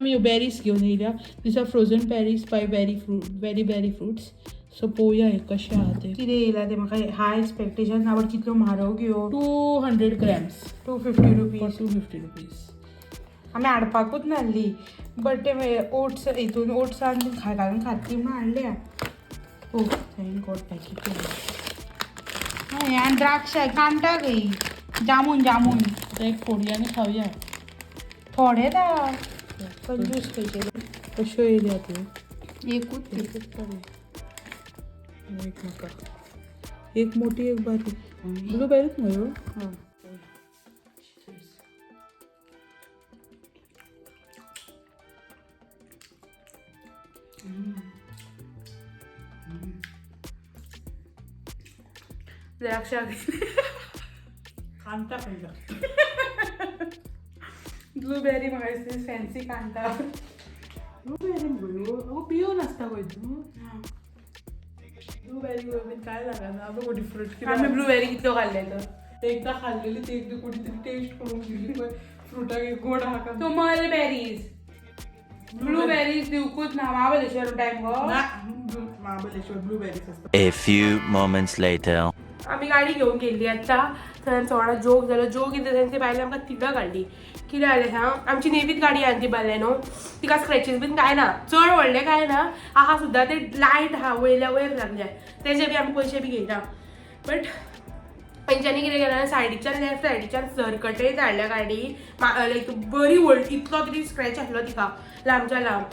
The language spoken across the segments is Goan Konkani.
आमी ह्यो बॅरीज घेवन येयल्या. These are frozen berries by berry fruit, very berry fruits. So पळोवया हे कशें आहा ते. कितें येयला ते म्हाका हाय एक्सपेक्टेशन ना, बट कितल्यो म्हारग ह्यो. 200 grams. 250 for rupees. 250 rupees. आमी हाडपाकूच नासली, बट ते ओट्स हितून ओट्सान घालून खातली म्हणून हाडल्या. ओ thank God, packet केलें. हय, आनी द्राक्षां कांटा गई, जामून जामून. आतां एक फोडया आनी खावया. थोडे दा, कंजूस खंयचे. कश्यो येयल्या त्यो. एकूच ती. एकूच बरें. एक म्हाका, एक मोठी, एक बारीक. ब्लूबेरीच न्हय ह्यो? हय. द्राक्षा. कांता खंयच्या. ब्लूबेरी म्हाका दिसता फॅन्सी कांता. ब्लूबेरी मगो ह्यो. अगो, बियो नासता गो हितून. ब्लूबेरी बीन काय लागना. आमी कोणी फ्रूट. आमी ब्लूबेरी कितल्यो खाल्ले तर. एकदा खाल्लेली ती, एकदा कोणी तरी टेस्ट करून दिली पळय फ्रुटाक एक गोड आहा का. तो मलबेरीज, ब्लूबेरीज दिवकूच ना महाबलेश्वर टायम गो. ना, महाबलेश्वर ब्लूबेरीज असतात. A few moments later. आमी गाडी घेवन गेल्ली आतां थंय आमचो व्हडा जोक जालो. जोक कितें जालें, ती बायलेन आमकां तिडक हाडली. कितें जालें सांग, आमची नेवीत गाडी आहा ती बायले न्हू, तिका स्क्रॅचीस बीन कांय ना, चड व्हडलें कांय ना आहा सुद्दां, ते लायट आहा वयल्या वयर लागल्या, तेजे बी आमी पयशे बी घेयना. बट तेंच्यांनी कितें केलें, सायडीच्यान लेफ्ट सायडीच्यान सरकटयत हाडल्या गाडी, लायक बरी व्हडली, इतलो तरी स्क्रॅच आसलो तिका लांबच्या लांब.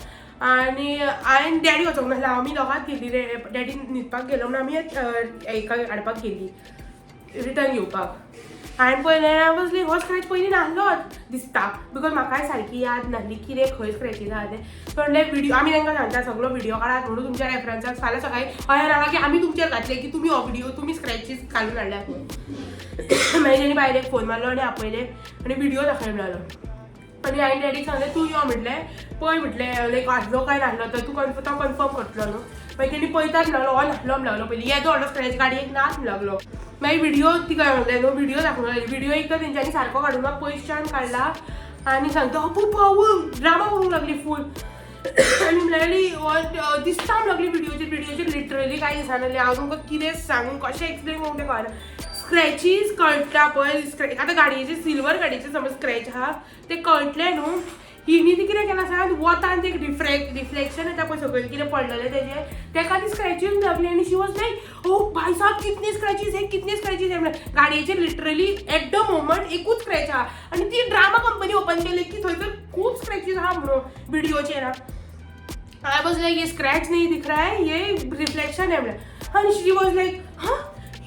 आनी हांवें डॅडी वचोंक नासलो, आमी दोगांच गेल्ली रे. डॅडी न्हिदपाक गेलो म्हणून आमी हेका हाडपाक गेल्ली, रिटर्न घेवपाक. हांवें पळयलें, हांव लायक हो स्क्रॅच पयलीं नासलोच दिसता, because म्हाकाय सारकी याद नासली कितें खंय स्क्रॅचीस आहा ते. सो म्हणलें व्हिडिओ, आमी तांकां सांगता सगळो व्हिडिओ काडात म्हणून तुमच्या रेफरन्साक, फाल्यां सकाळी अशें नाका की आमी तुमचेर घातले की तुमी हो व्हिडिओ तुमी स्क्रॅचीस घालून हाडल्यात म्हणून. मागीर तेणी बायलेक फोन मारलो आनी आपयलें आनी व्हिडिओ दाखय म्हणलो. आनी हांवें डॅडीक सांगलें, तूं यो म्हटलें, पळय म्हटलें, लायक आसलो काय नासलो तर तूं कन्फ तो कन्फर्म करतलो न्हू. मागीर तेणी पळयतात म्हणलो, हो नासलो म्हणलो, पयलीं येदो व्हडलो स्क्रॅच गाडयेक नाच लागलो. मागीर व्हिडिओ तिका सांगलें न्हू, व्हिडिओ दाखोवंक लागली. व्हिडिओ एक तर तेंच्यांनी सारको काडूंक ना, पयसच्यान काडला आनी सांगता अपू पावू ड्रामा करूंक लागली फूल. आनी म्हणल्यार हो दिसता म्हण लागली व्हिडिओचेर. व्हिडिओचेर लिटरली कांय दिसना. हांव तुमकां कितें सांगूं, कशें एक्सप्लेन करूंक तें कळना. स्क्रॅचीस कळटा पळय, स्क्रॅच आतां गाडयेचे, सिल्वर गाडयेचे समज स्क्रॅच आहा ते कळटले न्हू. हिणी ती कितें केलां सांग, वतान ते रिफ्लेक्शन येता पळय सकयल कितें पडलेलें तेजें, तेका ती स्क्रॅचीस लागली. आनी शी वॉज लायक, ओ भाई साहब, कितने स्क्रॅचीस है, कितने स्क्रॅचीस है. म्हणल्यार गाडयेचेर लिटरली एट the moment एकूच स्क्रॅच आहा आनी ती ड्रामा कंपनी ओपन केली की थंयसर खूब स्क्रॅचीस आहा म्हणून व्हिडिओचेर. I was like, ये स्क्रैच नहीं दिख रहा है, ये रिफ्लेक्शन है म्हणल्यार. आणि शी वॉज लाईक, हाँ,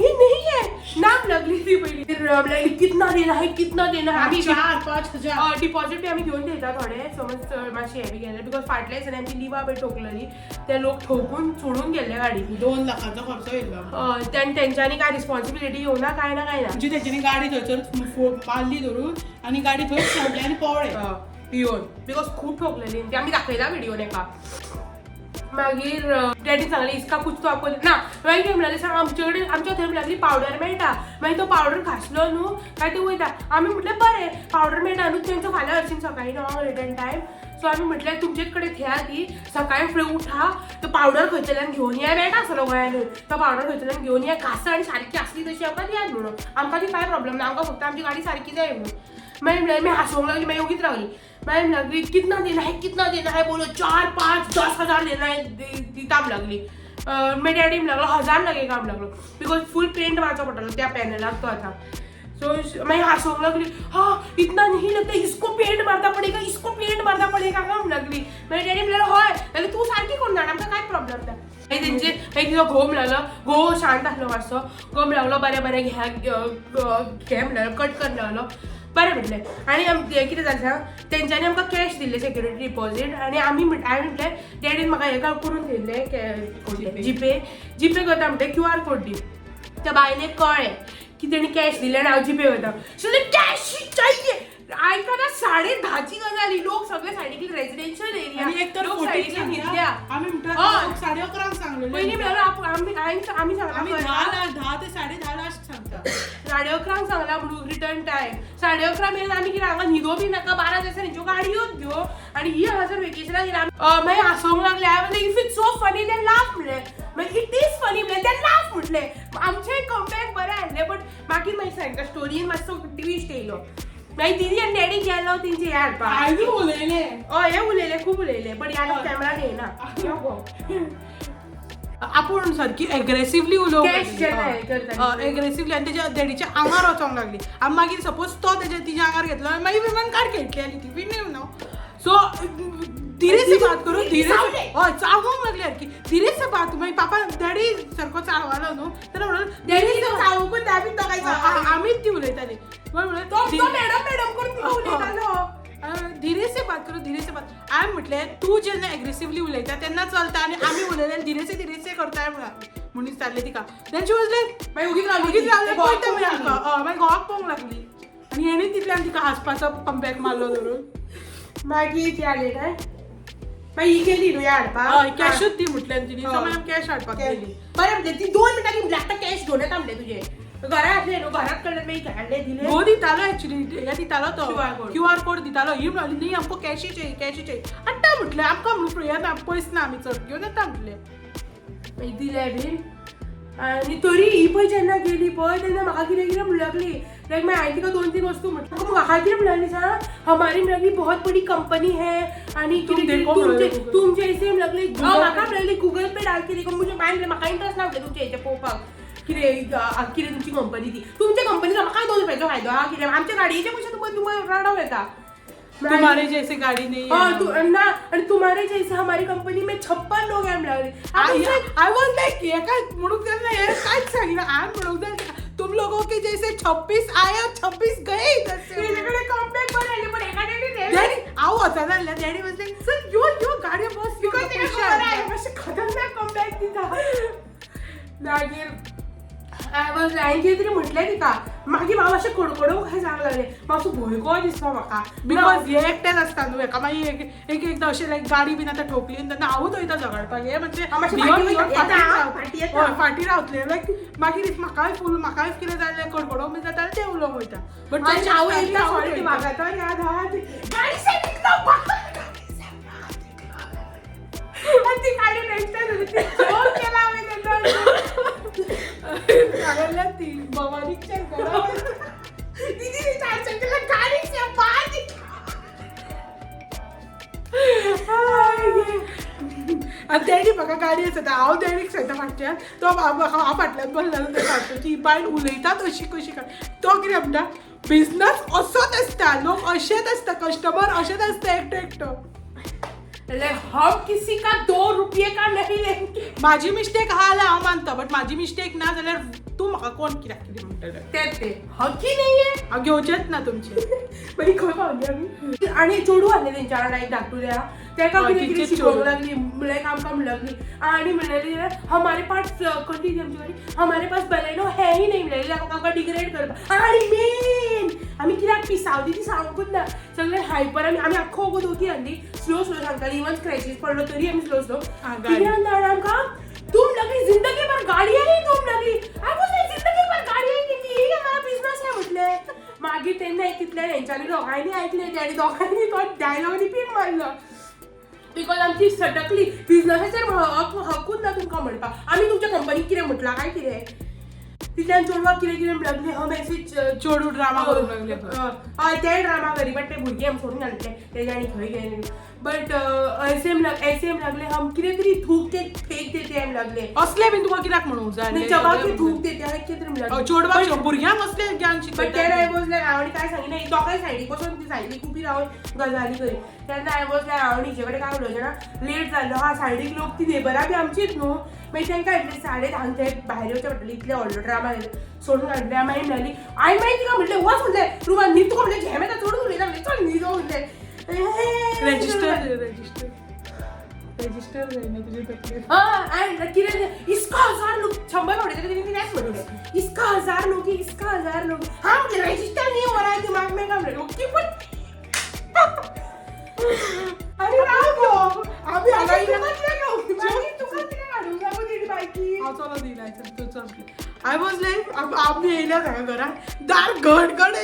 हे नहीं है नाक लागली ती पयली. लागली, कितना देना है, कितना देना है. आम्ही 4-5 हजार. डिपॉझिट बी आमी घेवन थेयता थोडे, समज चड मातशें हें बी गेलें, because फाटल्या दिसांनी आमची लिवा पळय ठोकलेली, ते लोक ठोकून सोडून गेल्ले गाडी. 2 लाखाचो खर्च येयलो. हय, तेंच्यांनी काय रिस्पॉन्सिबिलिटी घेवना, काय ना, काय ना. म्हणजे तेच्यांनी गाडी थंयसर मारली धरून आनी गाडी थंयच सोडली आनी पळ्ळे. पियोन, because खूब ठोकलेली ती, आमी दाखयला व्हिडिओन एका. मागीर डॅडीन सांगलें, इसका कुछ तो आपको ना. मागीर कितें म्हणलें सांग, आमचे कडेन, आमच्या थंय लागली पावडर मेळटा, मागीर तो पावडर घासलो न्हू काय ते वयता. आमी म्हटलें बरें, पावडर मेळटा न्हू, तेंचो फाल्यां हरशीं सकाळीं 9 रिटर्न टायम. सो आमी म्हटलें तुमचेच कडेन थेया ती, सकाळीं फुडें उठा, तो पावडर खंयच्यान घेवन या, मेळटा आसलो गोंयानूय तो पावडर, खंयच्यान घेवन या, घासा आनी सारकी आसली तशी आमकां दियात म्हणून. आमकां ती कांय प्रॉब्लम ना, आमकां फक्त आमची गाडी सारकी जाय म्हणून. मागीर म्हणल्यार मागीर हांसोंक लागली, मागीर ओगीच रावली. मागीर लागली, कितना देना है, कितना देना है, बोलो, 4-5-10 हजार देना है दिता म्हण लागली. मागीर डॅडी म्हण लागलो, हजार लगेगा म्हण लागलो, because full paint मारचो पडटलो त्या पॅनलाक तो आतां. सो मागीर हांसोंक लागली, हा, इतना नहीं लगता, इसको पेंट मारता पडेगा, इसको पेंट मारता पडेगा काय म्हण लागली. मागीर डॅडी म्हणल्यार हय, जाल्यार तूं सारकी करून धाड, आमकां कांयच प्रॉब्लम ना. मागीर तेंचे, मागीर तिचो घोव म्हणलो, घोव शांत आसलो मातसो, घोव म्हणलो बरें बरें, घे घे म्हणलो, कट कर लागलो, बरें म्हटलें. आनी कितें जालें सांग, तेंच्यांनी आमकां कॅश दिल्ले सेक्युरिटी डिपॉझीट आनी आमी हांवें म्हटलें डॅडीन म्हाका हें करून थेयल्लें, जीपे, जीपे करता म्हणटे क्यू आर कोड दी. त्या बायलेक कळ्ळें की तेणी कॅश दिले आनी हांव जीपे करता. सो कॅश चाहिए. आयकना, 10:30ची गजाल ही, लोक सगळे सायडीक, रेजिडेन्शियल एरिया. आनी आमी एक तर लोक 14 सायडीक न्हिदल्या. आमी म्हणटा हय. 11:30 सांगलेले. पयलीं म्हणल्यार आमी आमी आमी सांगला 10 ते 10:30 लास्ट सांगता. 11:30 सांगला म्हणून रिटर्न टायम 11:30 मेरेन आमी कितें हांगा न्हिदो बी नाका, 12 जायसर हेंच्यो गाडयोच घेव आनी ही हांगासर वेकेशनाक येयला. मागीर हांसोंक लागले. हांवें म्हणलें if it's so funny then laugh म्हणलें. मागीर it is funny म्हणलें, देन लाफ म्हटलें. आमचें कमबॅक बरें आसलें, बट मागीर मागीर सांगता स्टोरीन मातसो ट्विस्ट येयलो. मागीर दिदी आनी डॅडी गेलो तेंचे हें हाडपाक. हांवें उलयलें. हय, हें उलयलें, खूब उलयलें, बट ह्या कॅमेरान येयना. आपूण सारकी एग्रेसिवली उलोवंक Cash जेन्ना हें करता. एग्रेसिवली आनी तेज्या डॅडीच्या आंगार वचोंक लागली. आनी मागीर सपोज तो तेज्या तिज्या आंगार घेतलो आनी मागीर विमान काड खेळटली आनी ती विन न्हू. सो धीरे से बात करो, धीरे से. हय, चावोंक लागली सारकी, धीरे से बात. मागीर पापा डॅडी सारको चाळवालो न्हू, तेन्ना म्हणून डॅडी चावूंकूच ना, आमी दोगांय चावली. आमीच ती उलयताली. मागीर म्हणलें, तो तो मॅडम मॅडम करून तिका उलयतालो. धीरे से बात करो, धीरे से बात. हांवें म्हटलें तूं जेन्ना एग्रेसिवली उलयता तेन्ना चलता आनी आमी उलयल्यार धीरे से धीरे से करताय म्हणून विचारलें तिका. Then she was like मागीर ओगीच रावली ओगीच ती. रावलें, गोवाक पळयता मागीर पळोवंक आमकां. हय, मागीर घोवाक पळोवंक लागली आनी हेणें तितल्यान तिका हांसपाचो कमबॅक मारलो धरून. मागीर ती आली काय, मागीर ही गेली न्हू ह्या हाडपाक. हय, कॅशूच दी म्हटलें तिणी. हय. सो मागीर आमी कॅश हाडपाक गेली. बरें म्हणजे ती 2 मिनटां ती म्हणली आतां कॅश घेवन येता म्हणलें तुजें घरा आसलें न्हू, घरात कडल्यान मागीर हाडलें दिलें. हो दितालो एक्चुअली, हे दितालो तो QR code. QR code दितालो. ही म्हणली न्ही आमकां कॅशूच चाहिए, कॅशूच चाहिए. हाडटा म्हटलें आमकां म्हणून हे ना पयस ना, आमी चड घेवन येता म्हटलें. मागीर दिलें बीन. आनी तरी ही पळय जेन्ना गेली पळय तेन्ना म्हाका कितें कितें म्हणूंक लागली. लायक मागीर हांवें तिका 2-3 वस्तू म्हटलें. म्हाका कितें म्हणूंक लागली सांग, हमारी म्हणली बहुत बडी कंपनी है आनी तुम कितें देखो म्हणलें. तुमचे ऐसे म्हणूंक लागली. Google म्हाका म्हणूंक लागली गुगल पे डाल के देखो. म्हणजे मागीर म्हणलें म्हाका इंट्रस्ट ना म्हणलें तुमच्या हेचें पळोवपाक कितें कितें तुमची कंपनी ती. तुमच्या कंपनीचो म्हाका 2 रुपयाचो फायदो आहा कितें, आमच्या गाडयेचे पयशे तुमकां तुमकां रडोवंक येता. तुम्हारे जैसे गाड़ी नहीं है. हाँ, तू ना आणि तुम्हारे जैसे हमारी कंपनी में 56 लोग हैं म्हणले. I was like हे काय म्हणूंक जाय ना, हे कांयच सांगिना. हांवें म्हणूंक जाय तुम लोगों के जैसे 26 आए और 26 गए इधर से. तेजेकडे कमबॅक बरें आयलें, पण एका डॅडी डॅडी हांव वचना जाल्यार डॅडी वॉज लायक चल यो यो गाडयो बस यो, because तेका पयशे खबर आहा, हाडटा. मातशें खतरनाक कमबॅक दिता. मागीर I was हांवें कितें तरी म्हटलें तिका. मागीर म्हाका मातशें कडकडूंक कशें जावंक लागलें, मातसो भंय कसो दिसलो म्हाका. Because हे एकटेच आसता न्हू हेका मागीर एक एकदां अशें लायक गाडी बीन आतां ठोकली न्हू तेन्ना हांवूच वयता झगडपाक. हे मातशें हांव मातशें भिवन फाटीं भिवन वयता, फाटीं येता, रावतलें. फाटीं येता. हय, फाटीं रावतलें. लायक मागीर म्हाकाय फूल म्हाकाय कितें जालें कडकडोंक बी जाता जाल्यार ते उलोवंक वयता. बट आनी हांव एकदां सॉरी ती म्हाका तर याद आहा ती गाडी से निकलो बाहर, गाडी से बाहर निकलो. आनी ती गाडी रजिस्टर जाली, ती जोक केला हांवें तेन्ना. सांगल्या ती भवानीच्या घरा. दीदी ती चार चक्कीला गाडी से बाहर निकलो. आनी डॅडी म्हाका गाडी आसता, हांव डॅडीक सांगता फाटल्यान, तो म्हाका हांव फाटल्यान बसला तो सांगता ती बायल उलयतात अशी कशी काय. तो कितें म्हणटा, बिजनस असोच आसता, लोक अशेच आसता, कस्टमर अशेच आसता, एकटो एकटो. लाइक हम किसी का 2 रुपये का नहीं लेंगे. म्हाजी मिस्टेक आहा जाल्यार हांव मानता, बट म्हाजी मिस्टेक ना जाल्यार तूं म्हाका कोण कित्याक कितें म्हणटलें. तेच ते हकी नाही आहे. हांव घेवचेंच ना तुमचें. मागीर खंय पावली आमी. आनी चेडूं आसलें तेंच्या वांगडा एक धाकटुल्या, तेका हय, कितें कितें तिचें शिकोवंक चेडूं. लागली. लायक आमकां म्हणूंक लागली आनी म्हणलेली हमारे पास कसली ती आमची गाडी, हमारे पास बलेनो है ही नहीं म्हणलेली. आमकां डिग्रेड करपाक. आनी मेन आमी कित्याक पिसावली ती सांगूंकूच ना. सगळे हायपर आमी, आमी आख्खो वगत ओगी आसली, स्लो स्लो सांगताली. इवन स्क्रॅचीस पडलो तरी आमी स्लो स्लो. गाडी. कित्याक जाणा आमकां तुम लगली जिंदगी भर गाडी आई, तुम लगली I was like जिंदगी भर गाडी आई नी, ही हमारा बिझनेस है म्हटलें. मागीर तेन्ना एक तितल्या हेंच्यांनी दोगांयनी आयकलें तें आनी दोगांयनी तो डायलॉग रिपीट मारलो. Because आमची सटकली बिझनसाचेर हकूच ना तुमकां म्हणपाक. आमी तुमच्या कंपनीक कितें म्हटलां काय कितें. तितल्यान चेडवाक कितें कितें म्हणूंक लागली, हम ऐसे चेडूं ड्रामा करूंक लागलें. हय, ते ड्रामा करी, बट ते भुरगे आमी सोडून घातले तेजे आनी खंय गेले. बट ऐसे ऐसे लागले हम कितें तरी थूक ते फेक देते हम लागले. असले बीन तुका कित्याक म्हणूंक जाय. चबा के थूक देते हांवें कितें तरी म्हणलें. चेडवाक भुरग्यांक असले ज्ञान बट शिकयता. तेन्ना I was like हांव आनी काय सांगिना, दोगांय सायडीक बसून ती सायडीक उबी रावन गजाली करी. तेन्ना I was लायक हांव हिचे कडेन काय उलोवचें ना, लेट जाल्लो आहा. सायडीक लोक ती नेबरां बी आमचीच न्हू, मागीर तांकां एटलीस्ट 10:30 ते भायर येवचें पडटलें. इतले व्हडलो ड्रामा सोडून हाडले. मागीर म्हणली हांवें मागीर तिका म्हणलें वच म्हणलें रुमान न्हीद तुका म्हणलें झेम येता चडून उलयता म्हणलें चल न्हिदो म्हणलें. रजिस्टर रजिस्टर रजिस्टर जायना तुजे तकलेर. हाँ, एंड कितें इसका 1000 लोग 100 फावटी तरी तिने तेंच म्हणलें, इसका 1000 लोग, इसका 1000 लोग. हाँ म्हणलें रजिस्टर नहीं हो रहा है दिमाग में का म्हणलें ओके. पण अरे राव गो. आमी येयल्या हांगा घरात, दार घडघड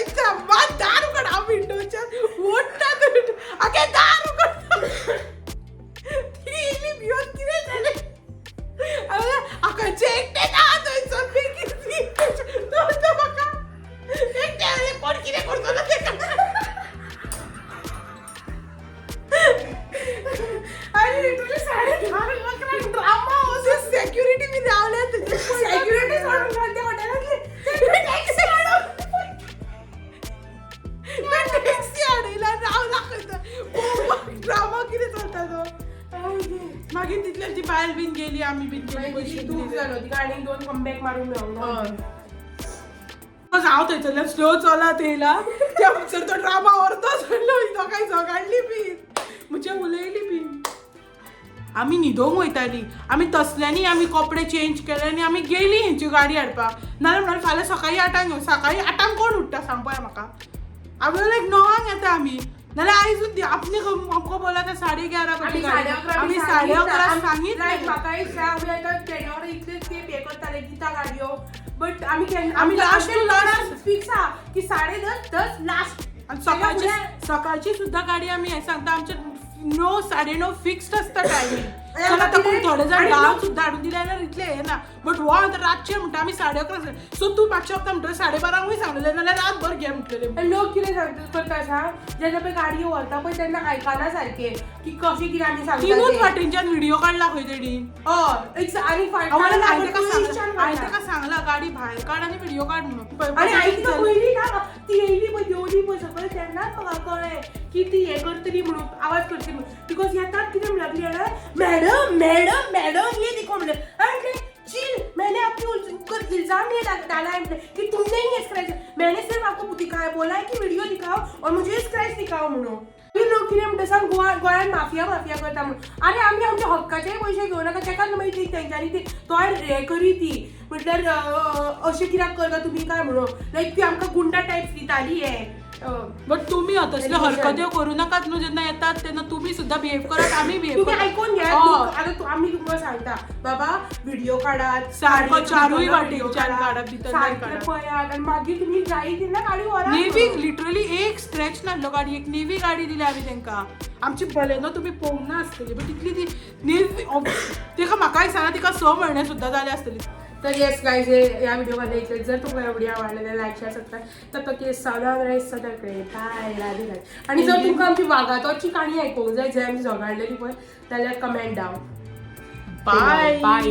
मात दार उगड, हांव विंडोच्या ओडटा, आगे दार उगड. ती येयली भिवन, कितें जालें? आकाचे एकटें ना थंयसर, बेगीन तो तो म्हाका एकटें कोण कितें करतलो तेका. आनी लिटरली 10:30-11 ड्रामा हो. सेक्युरिटी बी रावल्या. सेक्युरिटी सोडून घाल त्या हॉटेलांतली. टॅक्सी हाडून, टॅक्सी हाडयला, हांव दाखयता ड्रामा कितें चलता तो. मागीर तितल्यान ती बायल बीन गेली, आमी बीन गेली, पयशे दूख जालो तिका आनी दोन कमबॅक मारून मेळोंक ना. हय, हांव थंयसरल्यान स्लो चलत येयला, त्या भितर तो ड्रामा व्हरतो चल्लो. दोगांय झगडली बीन, म्हणजे उलयली बीन. आमी न्हिदोंक वयताली, आमी तसल्यांनी आमी कपडे चेंज केले आनी आमी गेली हेंची गाडी हाडपाक. नाजाल्यार म्हणल्यार फाल्यां सकाळी 8 येव. सकाळी 8 कोण उठ्ठा, सांग पळया म्हाका. आमी लायक 9 येता आमी, नाजाल्यार आयज आपने हमको बोला था 11:30. आमी 11:30. आमी 11:30 सांगित. लायक म्हाका दिसता आमी आतां तेन्ना इतले ते पे करताले दिता गाडयो, बट आमी केन्ना आमी last to last. Fix आहा की 10:30 10 लास्ट. आणि सकाळची सकाळची सुद्धा गाडी आमी हें सांगता, आमचे 9 9:30 फिक्स्ड आसता टायमींग. चल आतां कोण थोडे जाण 10 सुद्धा हाडून दिले जाल्यार इतले हे ना, बट हो आतां रातचे म्हणटा आमी 11:30. सो तूं मातशें वखदां म्हणटलें 12:30कूय सांगलेलें, नाल्यार रातभर घे म्हटलेलें. आनी लोक कितें सांगता करता सांग, जेन्ना पळय गाडयो व्हरता पळय तेन्ना आयकना सारकें की कशें कितें आमी सांगता तिनूच तें. वाटेंच्यान व्हिडिओ काडला खंय तेणी. हय, एक आनी हांवें फाटल्यान ताका पयलींच्यान सांगलां, हांवें काडला. ताका सांगलां गाडी भायर काड आनी व्हिडिओ काड म्हणून. आनी हांवें तिका पयली ना, ती येयली पळय, देंवली पळय सकयल, तेन्नाच म्हाका कळ्ळें की ती हें करतली म्हणून, आवाज करतली म्हणून. Because येतात कितें म्हणून लागली जाणा, मॅडम मॅडम मॅडम ये देखो म्हणलें. हांवें म्हटलें चिल, मैंने आपके ऊपर इल्जाम नहीं डाला है म्हटलें कि तुमने ही स्क्रैच, मैंने सिर्फ आपको दिखाया, बोला है कि वीडियो दिखाओ और मुझे स्क्रैच दिखाओ म्हणून. मागीर लोक कितें म्हणटा सांग, गोवा गोंयांत माफिया माफिया करता म्हणून. आरे, आमी आमच्या हक्काचेय पयशे घेवं नाका? तेकाच मागीर ती तेंच्यांनी ती तोय हें करी ती म्हटल्यार अशें कित्याक करता तुमी काय म्हणून, लायक ती आमकां गुंडा टायप्स दिताली हे बट तुमी तसल्यो Admission. हरकत्यो करू नाकात न्हू. जेन्ना येतात तेन्ना तुमी सुद्दां बिहेव करात, आमी बिहेव. तुमी आयकून घ्या. आतां आमी तुमकां सांगता बाबा, व्हिडिओ काडात. सारको चारूय भितरलो वाटेनच्यान video काडात, भितरल्यान सारकें काडात. पळयात आनी मागीर तुमी जाय तेन्ना गाडी व्हरात. नेव्ही लिटरली एक स्क्रॅच नासलो गाडी. एक नेव्ही गाडी दिली आमी तांकां. आमची बलेनो तुमी पळोवंक ना आसतली, बट तितली ती नेव्ही तिका म्हाका दिसना तिका 6 म्हयने सुद्दां जाले आसतली. तर येस गाईज, या व्हिडिओमध्ये इतलेच. जर तुम्हाला व्हिडिओ आवडला तर लाईक, शेअर, सबस्क्राईब. तब तक के सावधान रहे, सतर्क रहे. बाय, राधे राधे. आणि जर तुमकां आमची वागातोरची काणी आयकूंक जाय, जे आमी झगडलेली पळय, जाल्यार कमेंट डावन. बाय. बाय.